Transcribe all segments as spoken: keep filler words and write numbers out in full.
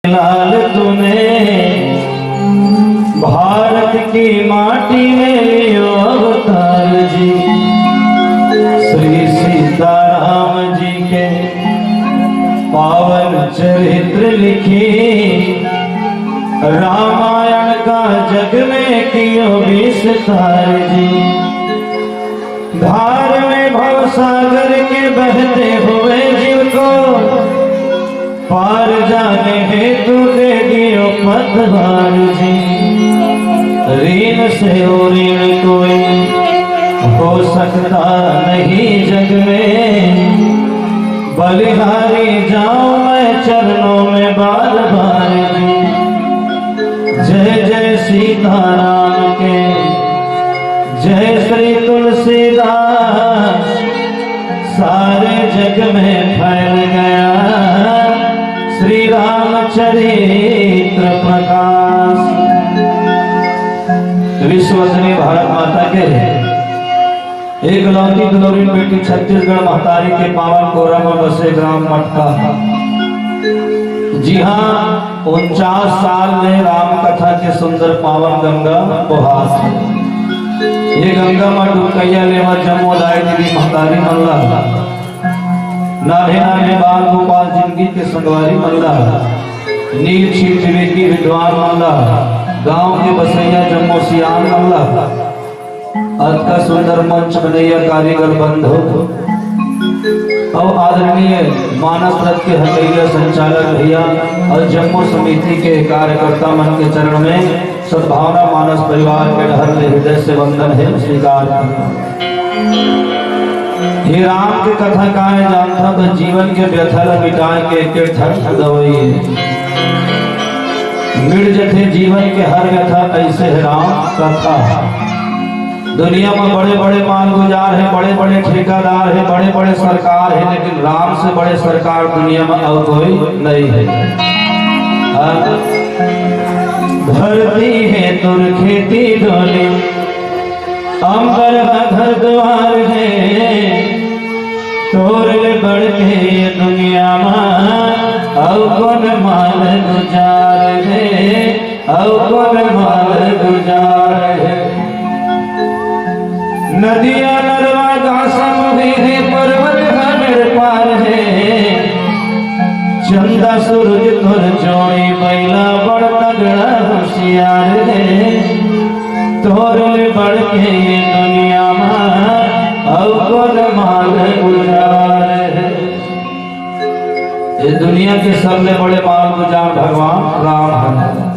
लाल तूने भारत की माटी में लियो अवतार जी। श्री सीताराम जी के पावन चरित्र लिखी, रामायण का जग में कियो विस्तार जी। धार में भव सागर के बहते हुए जीव को पार जाने हेतु दे दियो पतवार जी। ऋण से ऋण कोई हो सकता नहीं जग में, बलिहारी जाऊं मैं चरणों में बार बार जी। जय जय सीताराम के, जय श्री तुलसीदास, सारे जग में फैल गया श्री रामचरित्र प्रकाश। विश्वसनीय भारत माता के एकलौती दुलौरी बेटी छत्तीसगढ़ महतारी के पावन कोरा में बसे ग्राम मटका, जिहां उनचास साल ले राम कथा के सुंदर पावन गंगा बोहात हे। ये गंगा म डुबकैया लेवा जम्मो दाई दीदी महतारी मन ला नान्हे नान्हे बाल गोपाल जिनगी के संगवारी मन ला, नीक नीक विवेकी विद्वान मन ला, गांव के बसइया जम्मो सियान मन ला, अतका सुंदर मंच बनइया कारीगर बंधु अउ आदरणीय मानस रथ के हटइया संचालक भैया अउ जम्मो समिति के कार्यकर्ता मन के चरण में सद्भावना मानस परिवार के डहर ले हृदय से वंदन हे, स्वीकार करहू। ये राम के कथा काय जानथा, बस जीवन के व्यथा ल मिटाय के एक एक ठन दवाई हे। मिट जथे जीवन के हर व्यथा, अइसे हे राम कथा। दुनिया में बड़े बड़े मालगुजार हे, बड़े बड़े ठेकेदार हे, बड़े बड़े सरकार हे, लेकिन राम से बड़े सरकार दुनिया में अउ कोई नहीं हे। हाँ? धरती हे तोर खेती डोली, अंबर ह घर दुवार हे, तोर ले बढ़ के दुनिया मा अउ कोन मालगुजार हे, अउ कोन मालगुजार हे। नदिया नरवा गासा मुही हे, पर्वत ह मेर पार हे, चंदा सूरज तोर जोड़ी बइला बड़ तगड़ा होशियार हे। तोर ले बढ़ के ये दुनिया मा अउ कोन मालगुजार हे। ये दुनिया के सबले बड़े मालगुजार भगवान राम हे।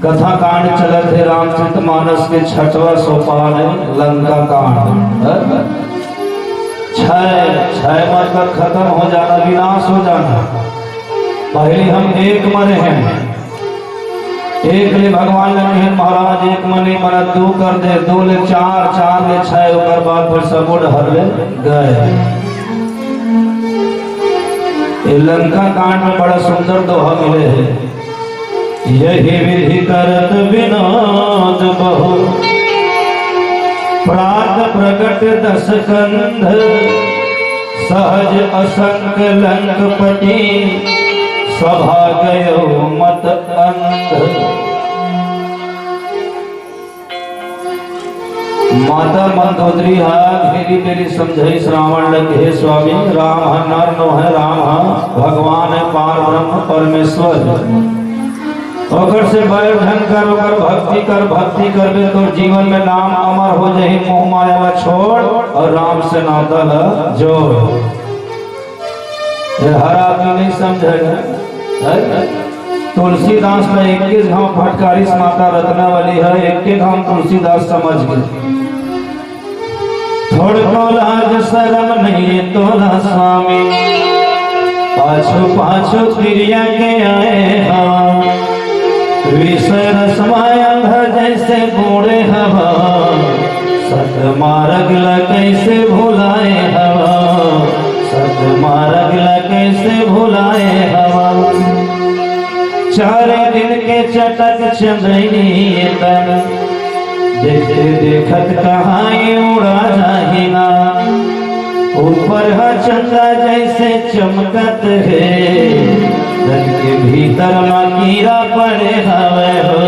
कथा कांड चलत हे रामचरित मानस के छठवां सोपान हे लंका कांड। हे? छय, छय मतलब खतम हो जाना, विनाश हो जाना। पहिली हम एक मरे हन, एक ले भगवान ल कहेन, महाराज एक मरे, मरा दू कर दे, दू ले चार, चार ले छय, ओकर बाद फेर सबो डहर ले गय। ये लंका कांड में बड़ा सुंदर दोहा मिले हे। यही विधि करत विनोद बहु, प्रात प्रगट दस कंध, सहज असंक लंकपति, सभा गयो मत अंध। माता मंदोदरी हा घेरी बेरी समझाइस रावण ल कि हे स्वामी, राम ह नर नोहे, राम ह भगवान हे, पार ब्रह्म परमेश्वर। ओकर से बैर झन कर, ओकर भक्ति कर, भक्ति करबे तोर जीवन में नाम अमर हो जाही। मोह माया ला छोड़ अउ राम से नाता ला जोड़। ये हर आदमी नहीं समझेगा। हे? तुलसीदास ला एके घांव फटकारिस माता रत्नावली ह, एके घांव तुलसीदास समझ गे। थोड़को लाज सरम नहीं तोला स्वामी, पाछू पाछू तिरिया के आए हवा। विषय रस मा अंधा जइसे बूड़े हवा, सतमारग ला कइसे भुलाए हवा, सतमारग ला कइसे भुलाए हवा। चार दिन के चटक चंदैनी तन, देखते देखत कहाँ ये उड़ा जाही ना। ऊपर ह चंदा जइसे चमकत हे, तन के भीतर मा कीरा पड़े हवय हो,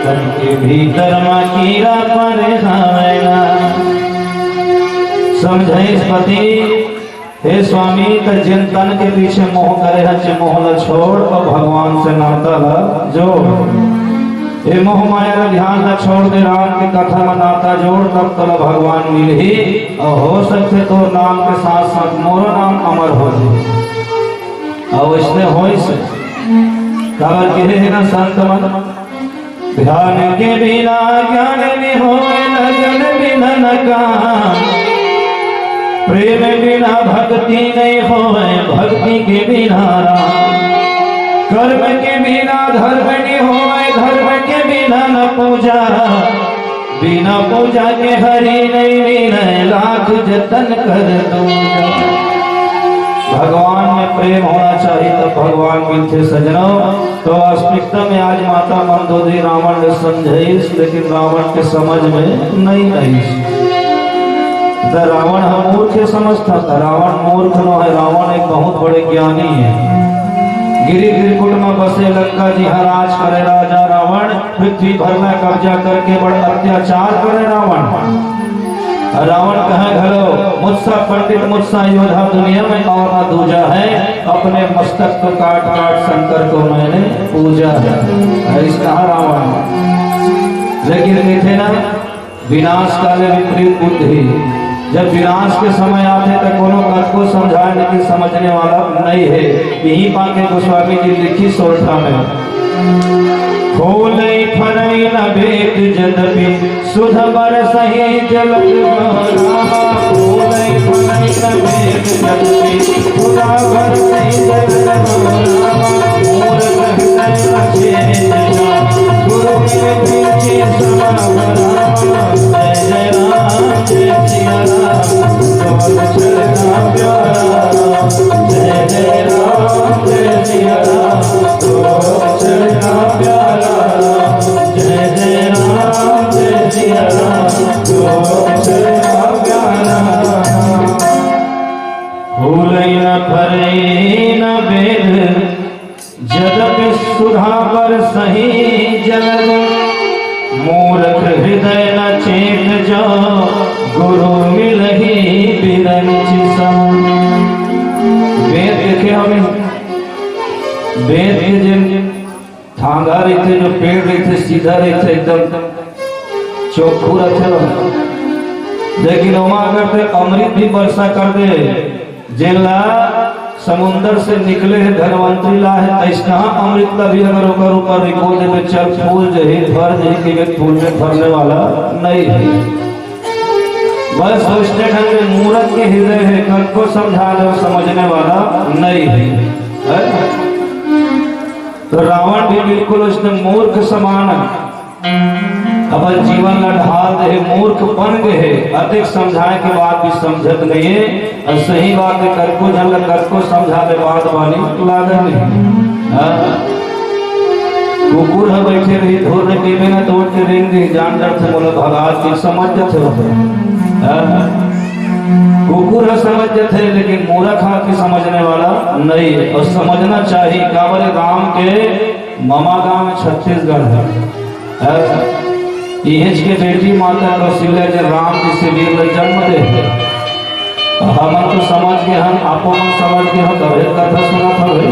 तन के भीतर मा कीरा पड़े हवय ना। समझाइस पति, हे स्वामी, त जेन तन के पीछे मोह करे हच, मोह ल छोड़ अउ भगवान से नाता ल जोड़। हे मोह माया ल ध्यान ल छोड़ दे, राम के कथा म नाता जोड़, तब तोला भगवान मिलही। अउ हो सकथे तोर नाम के साथ साथ मोरो नाम अमर हो जाए। अउ अइसने होइस, काबर कहे हे ना संत मन, ध्यान के बिना ज्ञान नइ होय, लगन बिना न काम। प्रेम बिना भक्ति नइ होय, भक्ति के बिना राम। कर्म के बिना धर्म नइ होय, धर्म के बिना न पूजा। बिना पूजा के हरि नइ मिलय, लाख जतन कर दूजा। भगवान में प्रेम होना चाहिए, तब भगवान मिलथे सजनों। तो वास्तविकता में आज माता मंदोदरी रावण ले समझाइस, लेकिन रावण के समझ में नहीं आइस। त रावण ह मूर्ख समझथा, त रावण मूर्ख नोहे, रावण एक बहुत बड़े ज्ञानी हे। गिरी गिरकुट में बसे लंका जिहाँ राज करे राजा रावण, पृथ्वी भर में कब्जा करके बड़ अत्याचार करे रावण। रावण कहे घलो, "मुझसा पंडित, मुझसा योद्धा दुनिया में और न दूजा है, अपने मस्तक को काट काट शंकर को मैंने पूजा है।" ऐसा कहा रावण। लेकिन देखे ना, विनाश काले विपरीत बुद्धि। जब विनाश के समय आथे, तो कोनो कतको समझाए, लेकिन समझने वाला नहीं है। यही पाके गोस्वामी जी लिखी सोरठा में, "खोलई फरई न भेद जदपि, सुध बरसहि जलद गारा।" खोलई फरई न भेद जदपि, सुध बरसहि जलद गारा। मूरख हृदय न छेद जा, गुरु के भेद समा बड़ा। जय जय राम, जय सिया राम, राम चलना प्यारा। जय जय राम, जय सिया राम, राम चलना प्यारा। जय जय राम, जय सिया राम, राम चलना प्यारा। फूलई न फरई न भेद, जदपि सुधा बरसहि जलद, मूरख हृदय न चेत जो, गुरु मिलहि बिरंचि सम। वेद देखे हवे, वेद के जेन थांगा रहिथे, जो पेड़ रहिथे, सीधा रहिथे, एकदम चोखू रहिथे ना। लेकिन ओमा अगर ते अमृत भी बरसा कर दे, जेला समुंदर से निकले हे धनवंतरी ला हे, अइसना अमृत ला भी अगर ओकर ऊपर रिको देबे, चल फूल जही, फर जही, कहिबे फूल में फरने वाला नहीं है। बस वइसने ढंग ले मूरख के हृदय हे, कतको समझा ले समझने वाला नहीं है। है? तो रावण भी बिल्कुल वइसने मूर्ख समान अपन जीवन ला ढाल दे हे, मूर्ख बन गए हे, अतेक समझाए के बाद भी समझत नहीं है। अउ सही बात हे, कतको झन ला कतको समझा ले, बात बानी लागत नहीं। हाँ? कुकुर ह बैठे रही, धुर्र कहिबे ना, तो उठ के रेंग दे, जान डरथे मोला भगा के, समझ जथे। हाँ? कुकुर ह समझ जथे, लेकिन मूरख ह कि समझने वाला नहीं है। अउ समझना चाहिए, काबर राम के ममा गांव छत्तीसगढ़ है। इहेच के बेटी माता कौशल्या जेन राम जइसे वीर ला जन्म दे हे। हमन तो समझ गे हन, आपो मन समझ गे हो, तभे कथा सुनत हवे।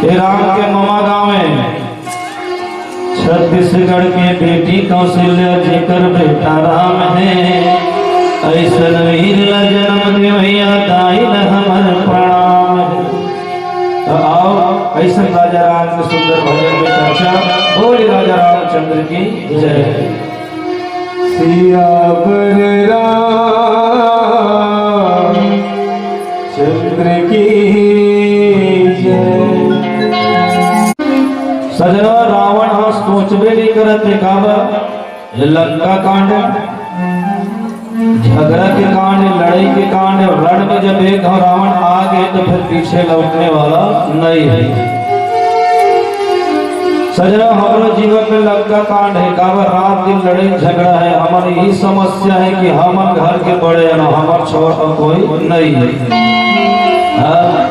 ए राम के ममा गाँव में छत्तीसगढ़ के बेटी कौशल्या जेकर बेटा राम हे, अइसन वीर ला जन्म दे भैया, दाई ला हमर प्रणाम हे। तो आओ, अइसन राजा राम के सुंदर भजन में चर्चा। बोल राजा रामचंद्र की जय। सियावर रामचंद्र की जय। सजना, रावण ह सोचबे नहीं करत हे, काबर? ये लंका कांड, झगड़ा के कांड, लड़ाई के कांड, रण में जब एक घाव रावण आ गए तो फिर पीछे लौटने वाला नहीं है। सजना, हमरो जीवन में लंका कांड है, काबर रात दिन लड़ाई झगड़ा है। हमर यही समस्या है कि हमन घर के बड़े हैं, हमर छोट कोई नहीं है। हाँ?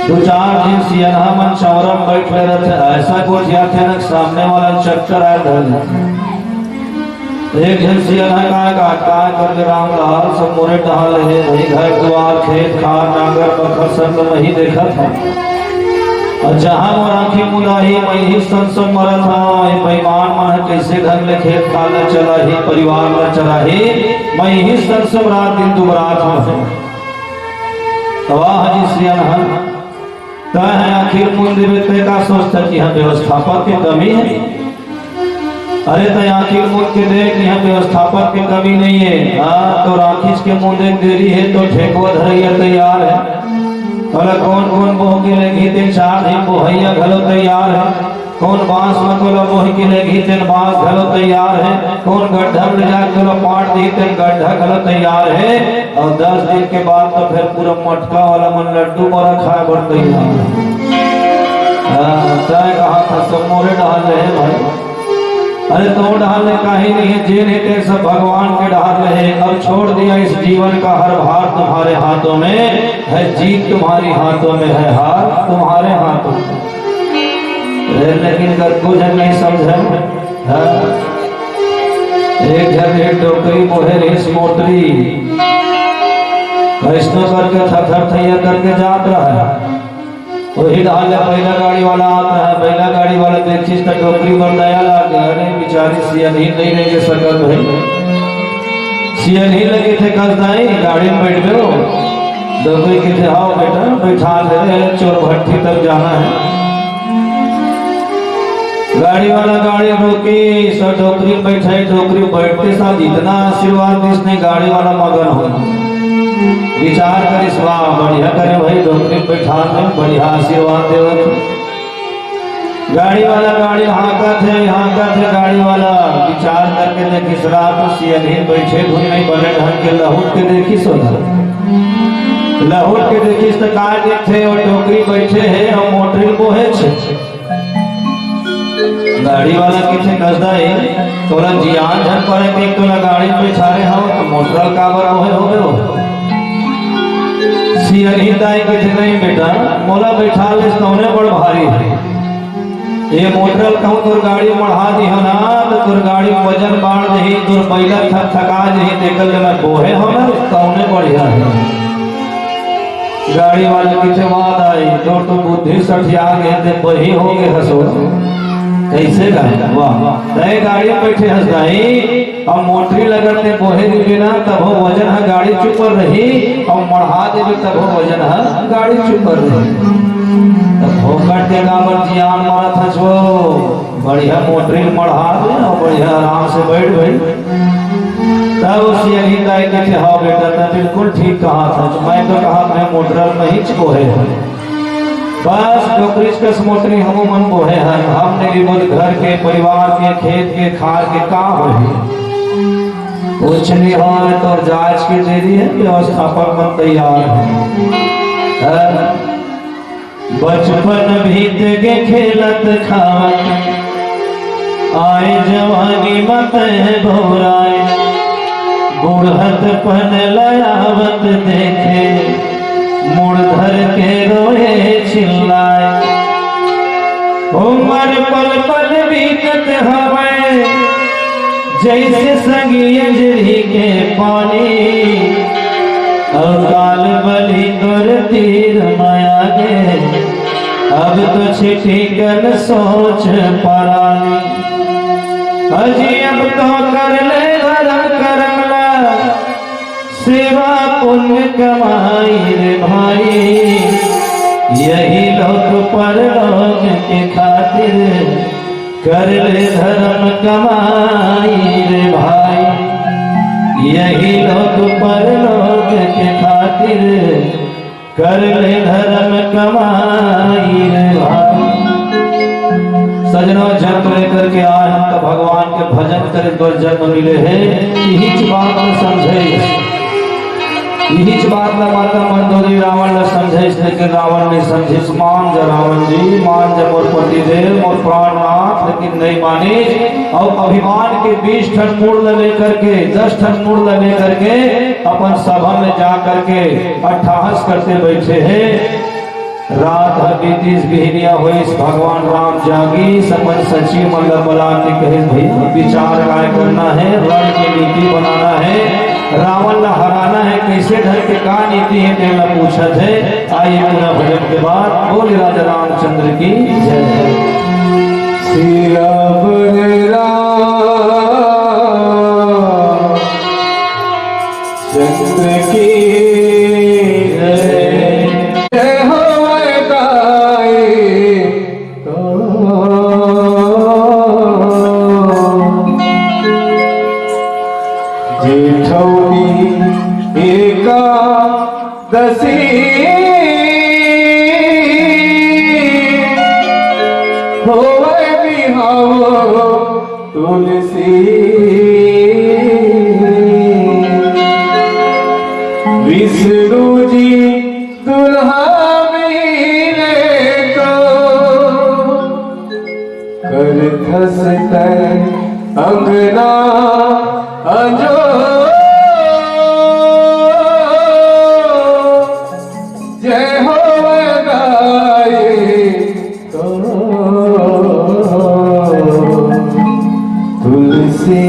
दू चार झिन सियनहा मन चौरा म बइठ ले रथे, अइसा गोठियाथे न, सामने वाला चक्कर आए धर लेथे। एक झिन सियनहा काय का, काय करके रामलाल सब मोरे डहार ले हे, वही घर दुआर, खेत खार, नांगर बखर सब ल वही देखत हे। अउ जहाँ मोर आँखी मुंदाही, मैं ही संसम मरत हँव, ये बेईमान मन ह कइसे ढंग ले खेत खार ल चलाही, परिवार ल चलाही, मैं ही संसम रात दिन दुबरात हँव। त वाह जी सियनहा, तैं ह आँखी ल मूंद देबे, तैं का सोचथस कि इहाँ व्यवस्थापक के कमी हे? अरे, तैं आँखी ल मूंद के देख, इहाँ व्यवस्थापक के कमी नहीं हे। हाँ, तोर आँखी के मूंदे के देरी हे तो ठेकवा धरइया तैयार हे। तोला कोन कोन बोह के लेगही, तेन चार झिन बोहइया घलो तैयार हे। कोन बांस म तोला बोह के लेगही, तेन बांस घलो तैयार हे। कोन गड्ढा म ले जाके तोला पाट दिही, तेन गड्ढा घलो तैयार हे। अउ दस दिन के बाद तो फेर पूरा मटका वाला मन लड्डू बरा खाए बर तैयार हे। हाँ, तैं कहा था सब मोरे डहार ले हे भाई। अरे, तोर डहार ले काहीं नहीं हे, जेन हे तेन सब भगवान के डहार ले हे। अब छोड़ दिया इस जीवन का हर भार तुम्हारे हाथों में, है जीत तुम्हारी हाथों में, है हार तुम्हारे हाथों में। अरे, लेकिन कतको झन नहीं समझे। हाँ। एक झन एक डोकरी बोहे रहिस मोटरी, कइसनो करके थरथर थैया करके जात रहा। वही डाहर ले बैला गाड़ी वाला आत रहा। बैला गाड़ी वाला देखिस त डोकरी बर दया लागे, अरे बिचारी सियनही नइ रहे सकत भाई, सियनही लगे थे कस दाई, गाड़ी में बैठबे हो। डोकरी कथे, "आओ बेटा, बैठा दे, चोर भट्टी तक जाना है।" गाड़ी वाला गाड़ी रोकिस, डोकरी बैठे, डोकरी बैठते साथ इतना आशीर्वाद दिस नहीं, गाड़ी वाला मगन हो। विचार करिस, "वाह, बढ़िया करे भाई, डोकरी बैठा दे, बढ़िया आशीर्वाद देवत।" गाड़ी वाला गाड़ी हाँकत हे, हाँकत हे, गाड़ी वाला विचार करके देखिस, "रात सियनही बैठे धुन नहीं बने ढंग के।" लहुट के देखिस ओला, लहुट के देखिस त का देखथे, वो डोकरी बैठे हे अउ मोटरी बोहे छे। गाड़ी वाला कथे, "कस दाई, तोला जियान झन परे कि तोला गाड़ी में बिठारे हव, त मोटरल काबर बोहे होबे हो?" सियनही दाई कथे, "नहीं बेटा, मोला बैठा लेस तौने बड़ भारी हे। ये मोटरल कहूँ तोर गाड़ी मढ़ा दिहो ना, त तोर गाड़ी वजन बाढ़ जही, तोर बैला थक थका जही, तेकर ले मैं बोहे हव ना, तौने बढ़िया हे।" गाड़ी वाला कथे, "वाह दाई, तोर तो बुद्धि सठिया गे, ते बही हो गे हसो।" कइसे गा? वाह। तैं गाड़ी में बैठे हस दाई, अउ मोटरी ल अगर ते बोहे देबे ना, तभो वजन ह गाड़ी चुपर रही, अउ मढ़ा देबे तभो वजन ह गाड़ी चुपर रही। त फोकट के काबर जियान मारत हस वो? बढ़िया मोटरी ल मढ़ा दे अउ बढ़िया आराम से बैठ भाई। तब सियनही दाई कथे, "हाँ बेटा, तैं बिल्कुल ठीक कहत हस, मैं तो कहत हँव मोटरल नहिच बोहे हन।" बस डोकरीच कस मोटरी हमू मन बोहे हन। हमने भी बोले घर के, परिवार के, खेत के, खार के का होही? कुछ नहीं होय, तोर जांच के देरी हे, व्यवस्थापक मन तैयार हे। हाँ। बचपन बीत गे खेलत खावत, आय जवानी मत है भौराय, बूढ़त पन लयावत देखे, मुड़ धर के रोए चिल्लाए। उमर पल पल बीतत हवय, जइसे संगी अंजरी के पानी, अउ काल बली तोर तीर म आगे, अब तो छिटिकन सोच परानी। अजी अब तो कर ले धरम करम ला, सेवा पुण्य कमाई रे भाई, यही लोक परलोक के खातिर कर ले धरम कमाई रे भाई, यही लोक परलोक के खातिर कर ले धरम कमाई रे भाई। सजनो, जन्म लेकर के आए हम तो भगवान के भजन करे बर जन्म मिले हे। इहीच बात ल समझे, इहीच बात ला माता मंदोदरी रावण ला समझाइस, लेकिन रावण नहीं समझिस। मान जा रावण जी, मान जा मोर पति देव, मोर प्राणनाथ, लेकिन नहीं मानिस। अउ अभिमान के बीस ठन मूड़ ला लेकर के, दस ठन मूड़ ला लेकर के अपन सभा में जा करके अट्ठहास करते बैठे हे। रात ह बीतिस, बिहनिया होइस, भगवान राम जागिस, अपन सचिव मन ल बला के कहिस, "भैया, विचार काय करना हे, रणनीति बनाना हे, रावण ल हराना हे, कइसे ढंग के का नीति हे, तेन ल पूछत हे।" आइए पूरा भजन के बाद बोले राजा रामचंद्र की जय। श्री राम राम चंद्र की जय। जय हो गाई तो जेठौनी एकादशी होवे बिहाव तुलसी। विष्णु जी दुल्हा मिले तो करथस तैं अंगना अंजोर। जय हो गाई तो तुलसी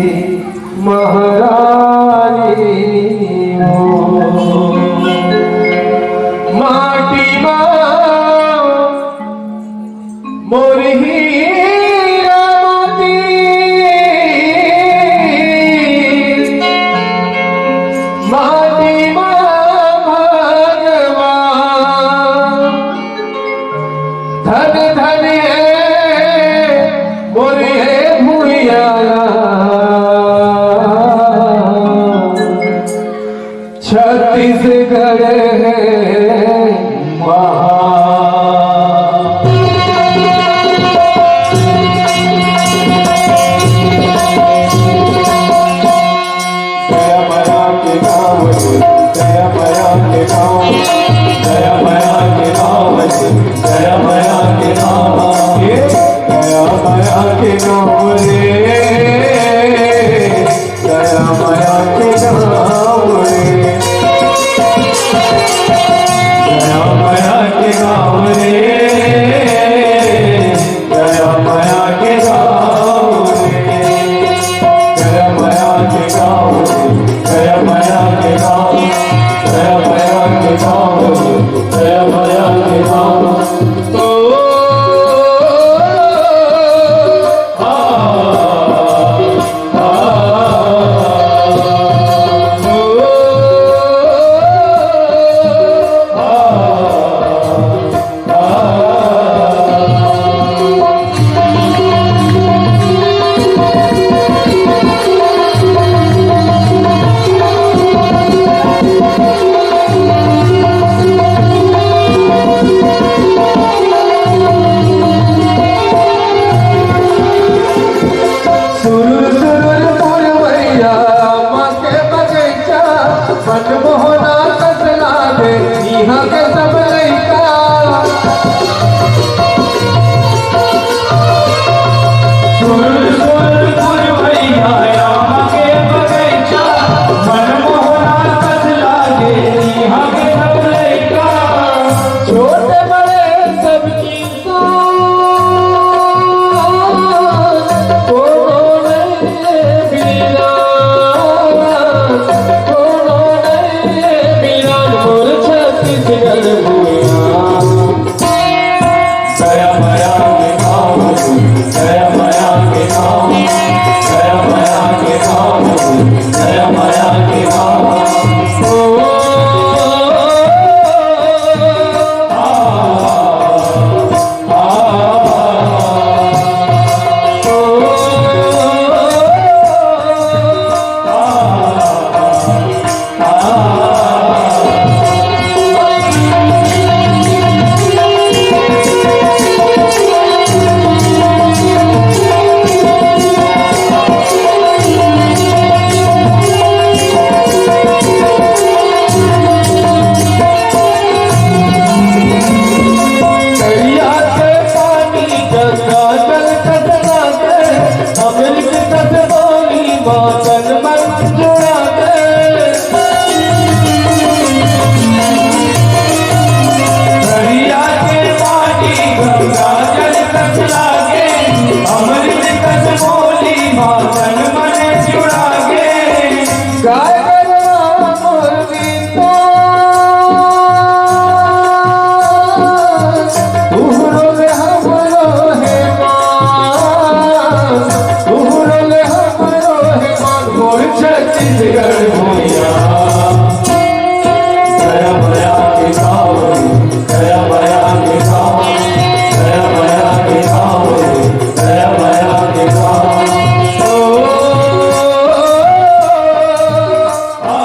करे हे महा। जय मया के गाँव रे, जय मया के गाँव, जय मया के गाँव रे, जय मया के गाँव। जय मया के गाँव रे। दया मया के गाँव रे, दया मया के गाँव रे, दया मया के गाँव रे, दया मया के गाँव रे, दया मया के गाँव, दया मया के गाँव रे, दया मया के गाँव। ओ, आ, सुरुर सुरुर पुरवैया, आमा के बगैचा, मनमोहना कस लागे, इहाँ के सब लइका। सुरुर सुरुर पुरवैया, आमा के बगैचा, मनमोहना कस लागे, इहाँ के सब लइका। छोटे बड़े सबकी तरिया के पानी गंगा जल कस लागे, अमृत कस बोली माँ तन मन जुड़ा दे। तरिया के पानी गंगा जल कस लागे, अमृत कस बोली माँ तन मन जुड़ा दे। गाय गरुवा मोर उहरो ले हमरो हे मान, उहरो ले हमरो हे मान, मोर छत्तीसगढ़ भुइयाँ। दया मया के गाँव, दया मया के गाँव, दया मया के गाँव, दया मया के गाँव। ओ, आ,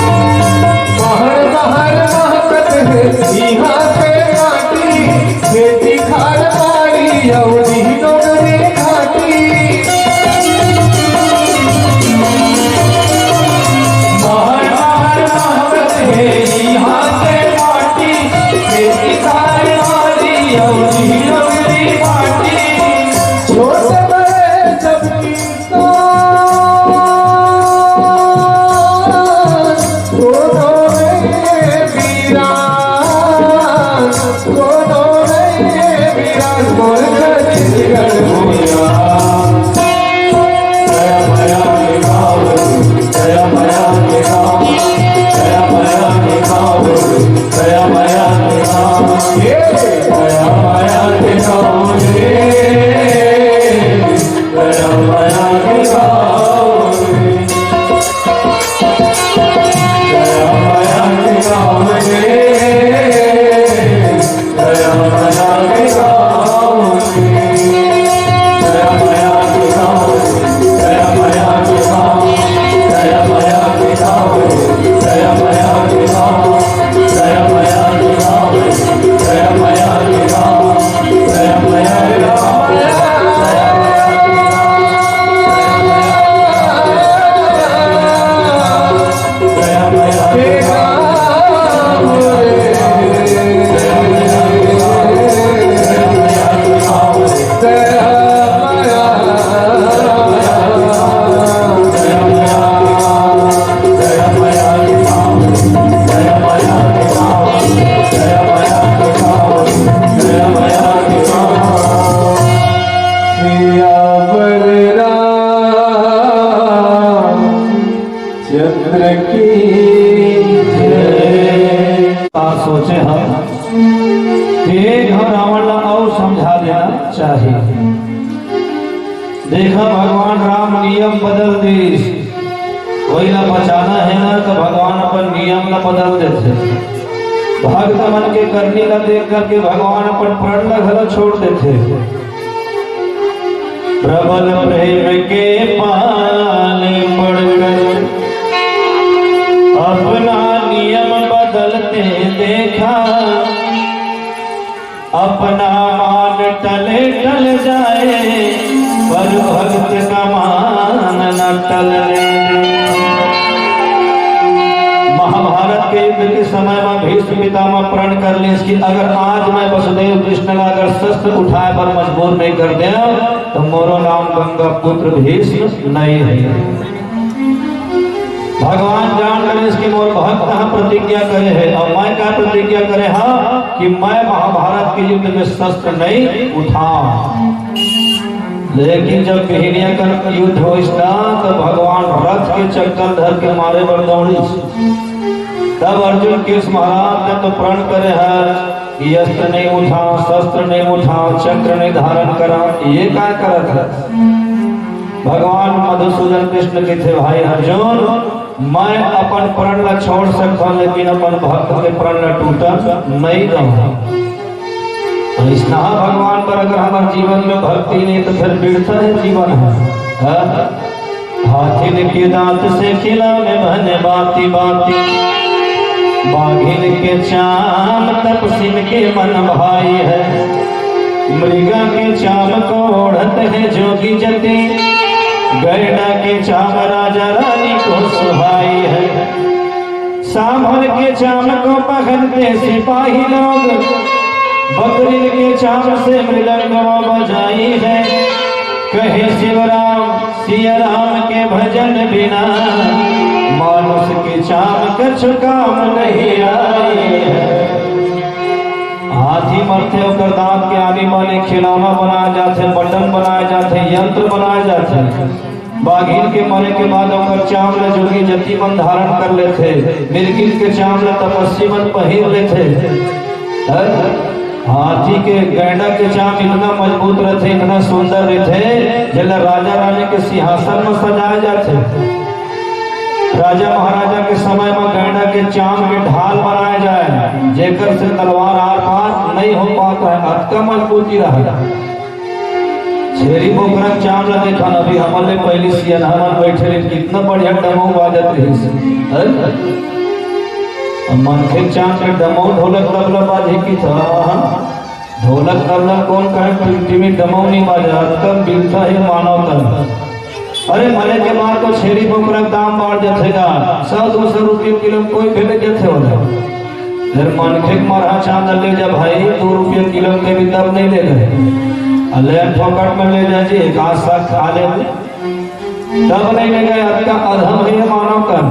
महर महर महकत हे इहाँ के माटी, खेती खार बाड़ी अउ डोंगरी घाटी। महर महर महकत हे इहाँ के माटी, खेती खार बाड़ी अउ डोंगरी घाटी। छोट बड़े सबकी सियावर रामचंद्र की जय। का सोचे हम कि एक हम रावण ला अउ समझा देना चाहिए। देखा, भगवान राम नियम बदल दीस। कोई ला बचाना है ना, तो भगवान अपन नियम ला बदल देथे। भक्त मन के करनी ला देख करके भगवान अपन प्रण ला घला छोड़ देथे। प्रबल प्रेम के पाले पड़कर अपना नियम बदलते देखा। अपना मान टले टल जाए, पर भक्त का मान न टलने दे। महाभारत के युद्ध के समय में भीष्म पितामह प्रण कर लेस कि अगर आज मैं वसुदेव कृष्ण ला अगर शस्त्र उठाए बर मजबूर नहीं कर देंव, तो मोरो नाम गंगा पुत्र भीष्म नहीं है। भगवान जान डरेस कि मोर भक्त ह प्रतिज्ञा करे हे, अउ मैं का प्रतिज्ञा करे हंव कि मैं महाभारत के युद्ध में शस्त्र नहीं उठांव। लेकिन जब बिहनिया कर युद्ध होइस ना, तो भगवान रथ के चक्कर धर के मारे बर दौड़िस। तब अर्जुन कहिस, महाराज, तैं तो प्रण करे हस कि अस्त्र नहीं उठांव, शस्त्र नहीं उठांव, चक्र नहीं धारण करंव, ये काय करत हस? भगवान मधुसूदन कृष्ण कहिथे, भाई अर्जुन, मैं अपन प्रण ला छोड़ सकथंव, लेकिन अपन भक्त के प्रण ला टूटन नहीं दंव। अइसना भगवान बर अगर हमर जीवन में भक्ति नहीं, तो फिर व्यर्थ हे जीवन ह। हाँ? हाथिन के दांत से खिलावे भले बाती बाती, बाघिन के चाम तपसिन के मन भाई है। मृगा के चाम को ओढ़त है जोगी जति, गैंडा के चाम राजा रानी को सुहाई है। सांभर के चाम को पहनते सिपाही लोग, बकरिन के चाम से मृदंगवा बजाई है। कहे शिवराम सिया राम के भजन बिना, मानुष के चाम कछु काम नहीं आई है। हाथी मरथे, ओकर दांत के आनी बानी खिलौना बनाए जाथे, बटन बनाए जाथे, यंत्र बनाए जाथे। बाघिन के मरे के बाद ओकर चाम ल जोगी जति मन धारण कर लेथे, मृगिन के चाम ल तपस्वी मन पहिर लेथे। हैं? हाथी के, गैंडा के चाम इतना मजबूत रथे, इतना सुंदर रथे, जेला राजा रानी के सिंहासन में सजाए जाथे। राजा महाराजा के समय में गैंडा के चाम के ढाल बनाए जाए, जेकर से तलवार आर पार नहीं हो पाता है, अतका मजबूती रहे। छेरी बोकरा के चाम ला देखा न, अभी हमन ले पहिली सियनहा मन बैठे रहिन, कितना बढ़िया डमऊ बाजत रहिस। हैं? अब मनखे के चाम के डमऊ ढोलक तबला बाजही कि था? ढोलक तबला कोन कहे, टिमटिमी डमऊ नहीं बाजा, अतका बिलता हे मानव तन। अरे, मरे के बाद तो छेरी बोकरा के दाम बाढ़ जथे गा, सौ दो सौ रुपये किलो में कोई भेले जथे होला। फेर मनखे के मरहा चाम ल ले जा भाई, दो रुपया किलो के भी तब नहीं ले गए। अले फोकट में ले जा जी, एक आध साग खा ले, तब नहीं ले गए। अतका अधम हे मानव तन।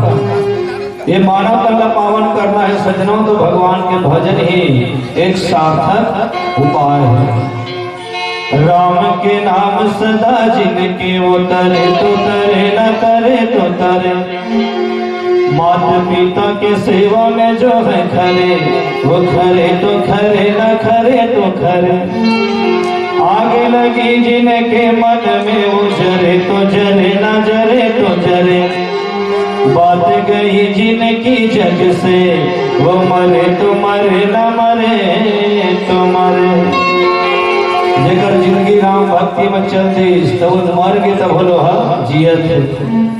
ये मानव तन ला पावन करना है सज्जनों, तो भगवान के भजन ही एक सार्थक उपाय है। राम के नाम सदा जिनके, वो तरे तो तरे, न तरे तो तरे। माता पिता के सेवा में जो है खरे, वो खरे तो खरे, न तो खरे। आग लगी जिनके मन में, वो जरे तो जरे, ना जरे तो जरे। बात गई जिनकी जग से, वो मरे तो मरे, ना मरे तो मरे। जेकर जिंदगी राम भक्ति में चल दिस, तो वो मर के तब होलो हा जियत हे।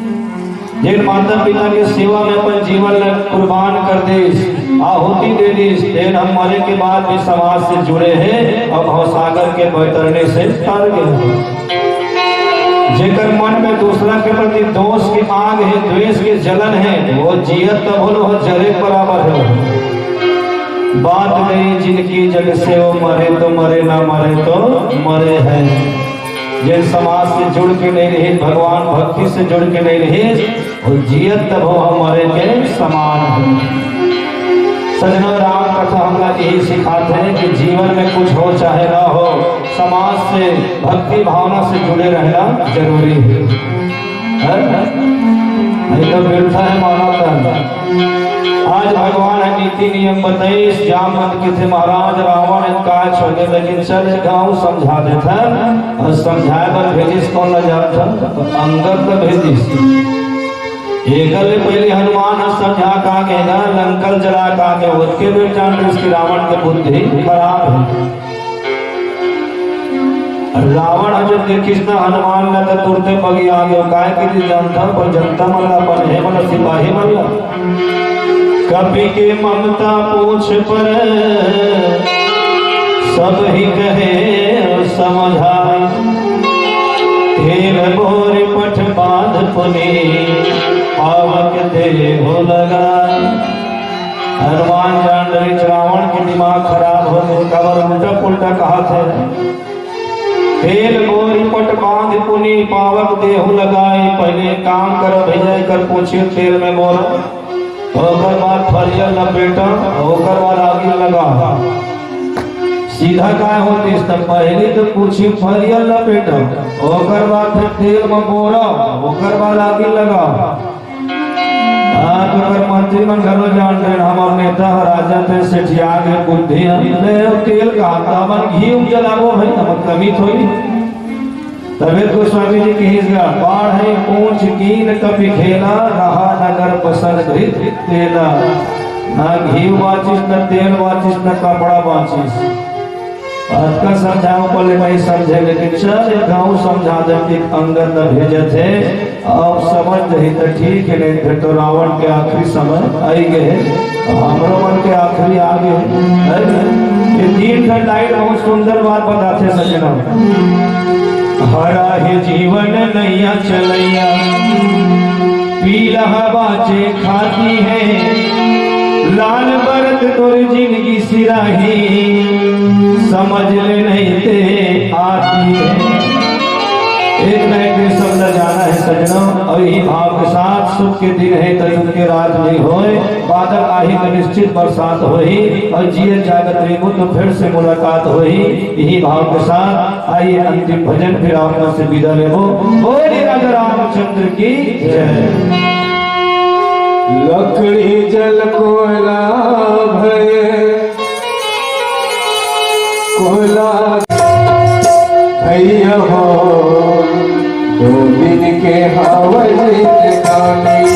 जेन माता पिता के सेवा में अपन जीवन ला कुर्बान कर दिस, आहुति दे दिस, तेन हम मरे के बाद भी समाज से जुड़े हे अउ भवसागर के बैतरणी से तर गे हे। जेकर मन में दूसरा के प्रति दोष के आग हे, द्वेष के जलन हे, वो जियत तब होलो, वो जरे बराबर हे। बात गई जिनकी जग से, वो मरे तो मरे, ना मरे तो मरे हे। जेन समाज से जुड़ के नहीं रहिस, भगवान भक्ति से जुड़ के नहीं रहिस, वो जियत तब हो, हम मरे के समान हो। सजनो, राम कथा हमला यही सिखात हे कि जीवन में कुछ हो चाहे ना हो, समाज से, भक्ति भावना से जुड़े रहना जरूरी हे। हे? नहीं तो व्यर्थ हे मानव तन। आज भगवान ह नीति नियम बताइस, जामवंत कथे, "महाराज, रावण ह का छोड़े, लेकिन चल, एक घांव समझा देथन।" अउ समझाए बर भेजिस, कोन ला जानथन? तो अंगद ला भेजिस। एकर ले पहले हनुमान ह समझा का के ना, लंका ल जला का के, ओतके बेर जान रहिस कि रावण के बुद्धि खराब हे। रावण ह जब देखिस ना हनुमान ला, त तुरते बगिया गे। काय कहिथे जानथव? पर जनता मन ला, अपन हे मन ला, सिपाही मन ला। कपि के ममता पूछ पर, सब ही कहे समझाई। तेल बोरि पट बाँध पुनि, पावक देहु लगाई। हनुमान जान रहिस रावण के दिमाग खराब हो गे, काबर उल्टा पुल्टा कहत हे। तेल बोरि पट बाँध पुनि, पावक देहु लगाई। पहले एक काम करो भैया, एकर पूछी तेल में बोरो, ओकर बाद फरिया लपेटो, ओकर बाद आगी लगाओ। सीधा काय होतिस, त पहले तो पूछी फरिया लपेटो, ओकर बाद फिर तेल में बोरो, ओकर बाद आगी लगाओ। हाँ, तो अगर मंत्री मन घलो जान रहे, हमर नेता ह राजा थे, सेठिया के बुद्धि ह, ले तेल का, त हमन घी उम जलाबो भाई, हमर कमी थोड़ी। तबे तो गोस्वामी जी कहिस गा, "बाढ़इ पूँछ कीन कपि खेला, रहा नगर बसन घृत तेला।" ना घी बाँचिस, न तेल बाँचिस, न कपड़ा बाँचिस। अतका समझाओ, पहले नहीं समझे, लेकिन चल, एक घांव समझा दे कि अंगद ला भेजत हे, अब समझ जही त ठीक हे, नहीं फिर तो रावण के आखिरी समय आई गे हे, हमरो मन के आखिरी आ गे हे। ये तीन ठन लाइन बहुत सुंदर बात बताथे सज्जनों। हरा हे जीवन नैया चलैया, पीला बाँचे खाती हे, लाल बरत तोर जिनगी सिराही, समझ ले नहीं ते आती हे। एक न एक दिन सब ला जाना हे सज्जनों, अउ यही भाव के साथ सुख के दिन हे त दुख के रात नहीं होय, बादल आही त निश्चित बरसात होही, अउ जियत जागत रहिबो त फिर से मुलाकात होही। यही भाव के साथ आइए अंतिम भजन, फिर आप मन से विदा लेबो। बोलिए राजा रामचंद्र की जय। लकड़ी जल कोयला भय, कोयला भैया हो, गोविंद के हावज गानी,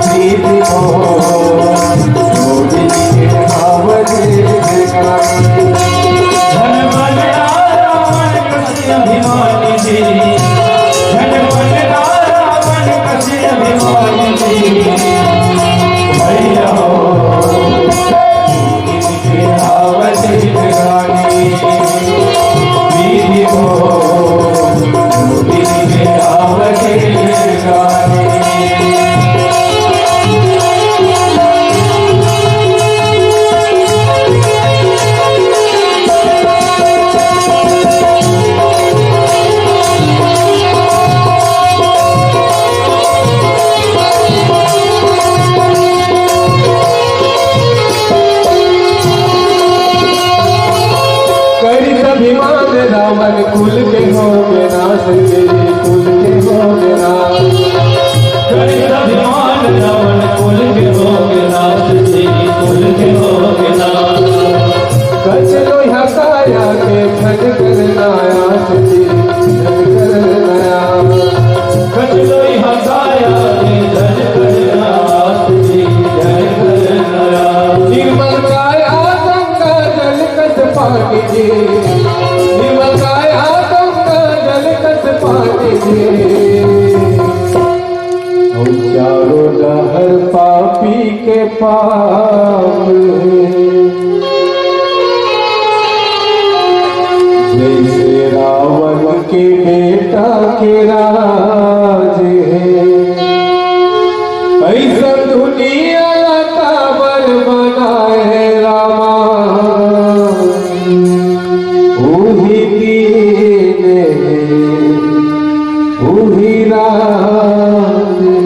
दीदी हो, गोविंद के हावज गानी। धन बन रावण कसी अभिमानी जी, धन बन रावण कसी अभिमानी जी, भैया हो। करिस अभिमान रावण कुल के हो गे नाश, तेरी कुल के हो गे नाश। करिस अभिमान रावण कुल के हो गे नाश, तेरी कुल के हो गे नाश। पानी जी, निमकाया गंगा जल कस पानी जी। अउ चारों डहर पापी के पाप हे, जइसे रावण के बेटा के राज हे। अइसन दुनिया ला काबर बनाए रामा, उही दिन हे, उही रात हे।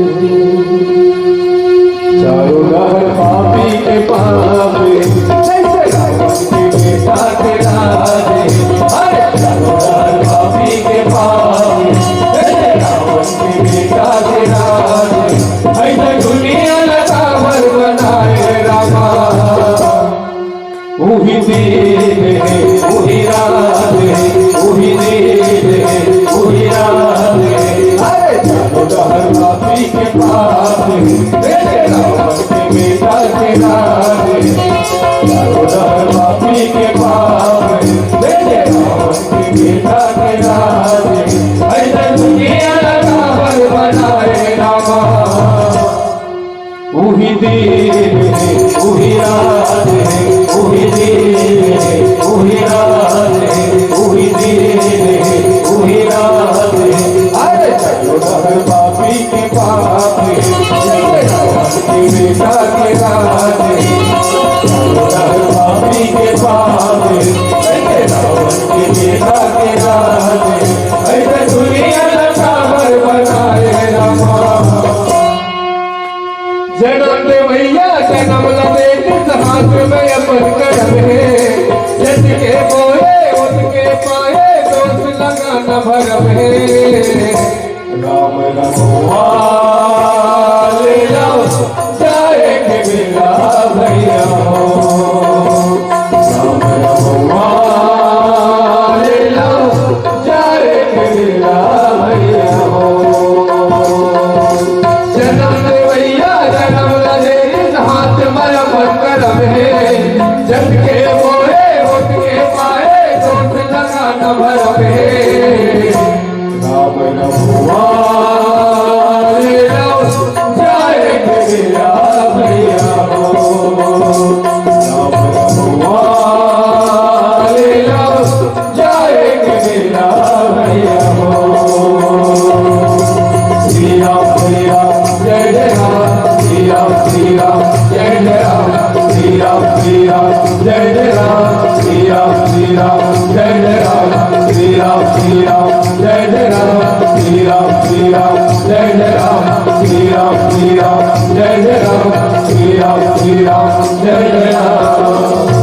चारों डहर पापी के पाप हे, जइसे रावण के बेटा के राज हे। अरे चारों डहर पापी के पाप हे, जइसे रावण के बेटा के राज हे। अइसन दुनिया ला काबर बनाए रामा। उही दिन हे, उही रात हे, उही दिन हे, उही रात हे। अरे चारों डहर पापी के पाप हे, जइसे रावण के बेटा के राज हे। चारों डहर पापी के पाप हे, जइसे रावण के बेटा के राज हे। अइसन दुनिया ला काबर बनाए रामा। उही दिन हे, उही रात हे, उही दिन हे, उही रात हे, उही दिन हे, उही रात हे। अरे चारों डहर पापी के पाप हे, जइसे रावण के बेटा के राज हे। चारों डहर पापी के पाप हे, जइसे रावण के बेटा के राज हे। अइसन दुनिया ला काबर बनाए रामा। जनम देवइया जनम ल दे, जिस हाथ में अपन करम हे, जस के बोए ओतके पाए, दोष लगाना भरम हे। राम रमवा ले लो, जाए के बेरा भइया हो। राम रमवा ले लो, जाए के बेरा भइया हो। जनम देवइया जनम ल दे, जिस हाथ में अपन करम हे, जस के बोए ओतके पाए, दोष लगाना भरम हे। राम रमवा ले लो, जाए के बेरा भइया हो। राम रमवा ले लो, जाए के बेरा भइया हो। श्री राम, श्री राम, जय जय राम। श्री राम, श्री राम, जय जय राम। श्री राम, श्री राम, जय जय राम। श्री राम, श्री राम, जय जय राम। श्री राम, श्री राम, जय जय राम। श्री राम, श्री राम, जय जय राम। श्री राम, श्री राम, जय जय राम। श्री राम, श्री राम, जय जय राम।